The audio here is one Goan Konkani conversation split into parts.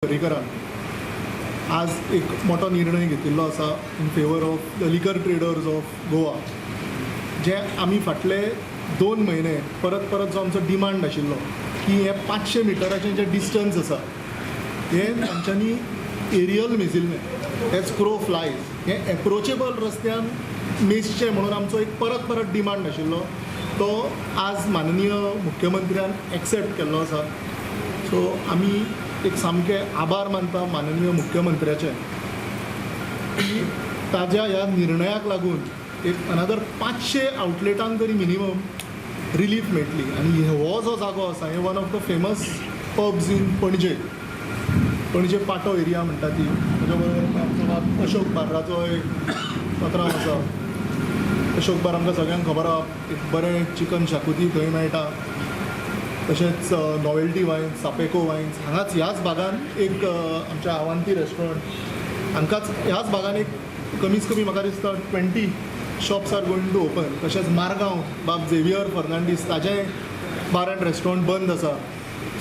पर्रीकरान आज एक मोठो निर्णय घेतिल्लो आसा in favour of the liquor traders of Goa. जे आमी फाटले 2 म्हयने परत परत जो आमचो डिमांड आशिल्लो की हे 500 मिटराचें जें डिस्टन्स आसा हें तांच्यांनी एरियल मेजिल्लें, एज क्रो फ्लायज, हें एप्रोचेबल रस्त्यान मेजचें म्हणून आमचो एक परत परत डिमांड आशिल्लो, तो आज माननीय मुख्यमंत्र्यान एक्सेप्ट केल्लो आसा. सो आमी एक सामके आभार मानता माननीय मुख्यमंत्र्याचे की ताज्या ह्या निर्णयाक लागून एक अनादर 500 आवटलेटांक तरी मिनिमम रिलीफ मेळटली. आनी हो जो जागो आसा हे one of the famous pubs in Panaji, Panaji Patto area म्हणटा ती. ताच्या बरोबर आमचो बाब अशोक बार्राचो एक पत्रांव आसा. अशोक बार आमकां सगळ्यांक खबर आहा, एक बरें चिकन शाकुती थंय मेळटा. तशेंच नॉवेल्टी वायन्स, सापेको वायन्स हांगाच ह्याच भागान एक आमच्या आवांती रेस्टॉरंट हांकांच ह्याच भागान एक कमीच कमी म्हाका दिसता 20 shops are going to open. तशेंच मारगांव बाब झेवियर फर्नांडीस ताजें बार अँड रेस्टॉरंट बंद आसा.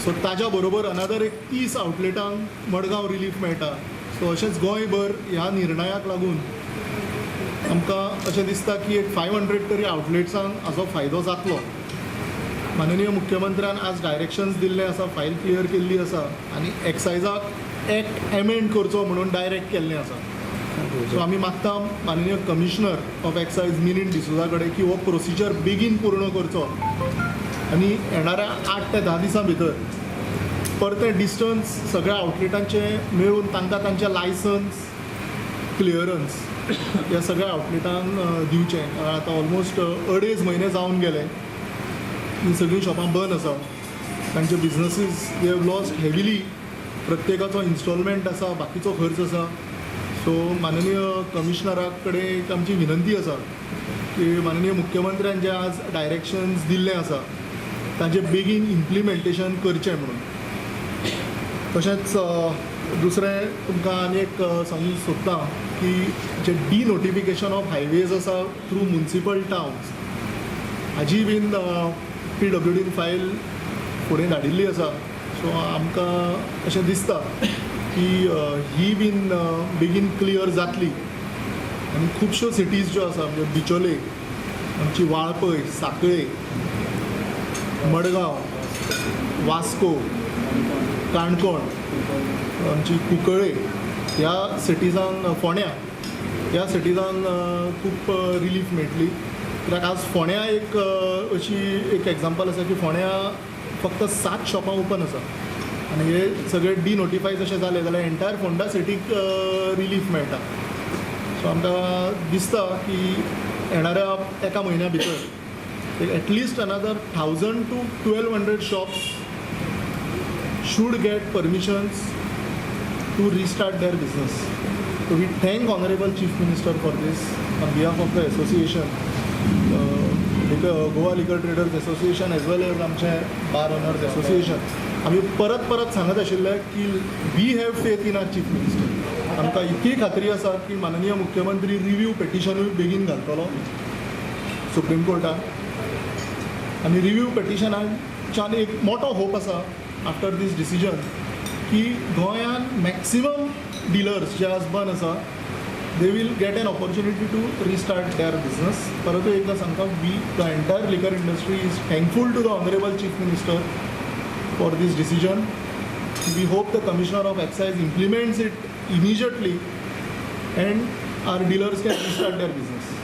सो ताज्या बरोबर अनादर एक 30 आवटलेटांक मडगांव रिलीफ मेळटा. सो अशेंच गोंयभर ह्या निर्णयाक लागून आमकां अशें दिसता की एक 500 तरी आवटलेट्सांक हाचो फायदो जातलो. माननीय मुख्यमंत्र्यान आज डायरेक्शन्स दिल्ले आसा, फायल क्लियर केल्ली आसा आनी एक्सायजाक एक्ट एमेंड करचो म्हणून डायरेक्ट केल्लें आसा. सो आमी मागता माननीय commissioner of excise Milind D'Souza कडेन की हो प्रोसिजर बेगीन पूर्ण करचो आनी येणाऱ्या 8 ते 10 दिसां भितर परतें डिस्टन्स सगळ्या आवटलेटांचें मेळून तांकां तांचें लायसन्स क्लियरन्स ह्या सगळ्या आवटलेटांक दिवचें. कारण आतां ऑलमोस्ट 2.5 म्हयने जावन गेले, ही सगळीं शॉपां बंद आसा, तांचे businesses they have lost heavily. प्रत्येकाचो इन्स्टॉलमेंट आसा, बाकीचो खर्च आसा. सो माननीय कमिशनरा कडेन एक आमची विनंती आसा की माननीय मुख्यमंत्र्यान जे आज डायरेक्शन्स दिल्ले आसा ताजें बेगीन इम्प्लिमेंटेशन करचें म्हणून. तशेंच दुसरें तुमकां आनी एक सांगूंक सोदता की जे डिनोटिफिकेशन ऑफ हायवेज आसा थ्रू मुन्सिपल टावन्स हाजी बीन पीडब्ल्यूडीन फायल फुडें धाडिल्ली आसा. सो आमकां अशें दिसता की ही बीन बेगीन क्लियर जातली आनी खुबश्यो सिटीज ज्यो आसा म्हणजे बिचोले, आमची वाळपय, साकळे, मडगांव, वास्को, काणकोण, आमची कुंकळे ह्या सिटीजांक, फोंड्या ह्या सिटीजांक खूब रिलीफ मेळटली. कित्याक आज फोंड्या एक अशी एक एग्जाम्पल आसा की फोंड्या फक्त 7 शॉपां ओपन आसा आनी हे सगळे डिनोटिफाय जशें जालें जाल्यार एंटायर फोंडा सिटीक रिलीफ मेळटा. सो आमकां दिसता की येणाऱ्या एका म्हयन्या भितर at least another 1000 to 1200 shops should get permissions to restart their business. So we thank Honorable Chief Minister for this on behalf of the association, Goa Liquor Traders Association as well as आमचे बार ओनर्स असोसिएशन. आमी परत परत सांगत आशिल्ले की we have faith in our Chief Minister. आमकां इतकी खात्री आसा की माननीय मुख्यमंत्री रिव्यू पेटिशनूय बेगीन घालतलो सुप्रीम कोर्टान आनी रिव्यू पेटिशनाच्यान एक मोठो होप आसा आफ्टर दीस डिसिजन की गोंयान मॅक्सिमम डिलर्स जे आज बंद आसा they will get an opportunity to restart their business. परतूय एकदां सांगता, we, the entire liquor industry, is thankful to the Honorable Chief Minister for this decision. We hope the Commissioner of Excise implements it immediately and our dealers can restart their business.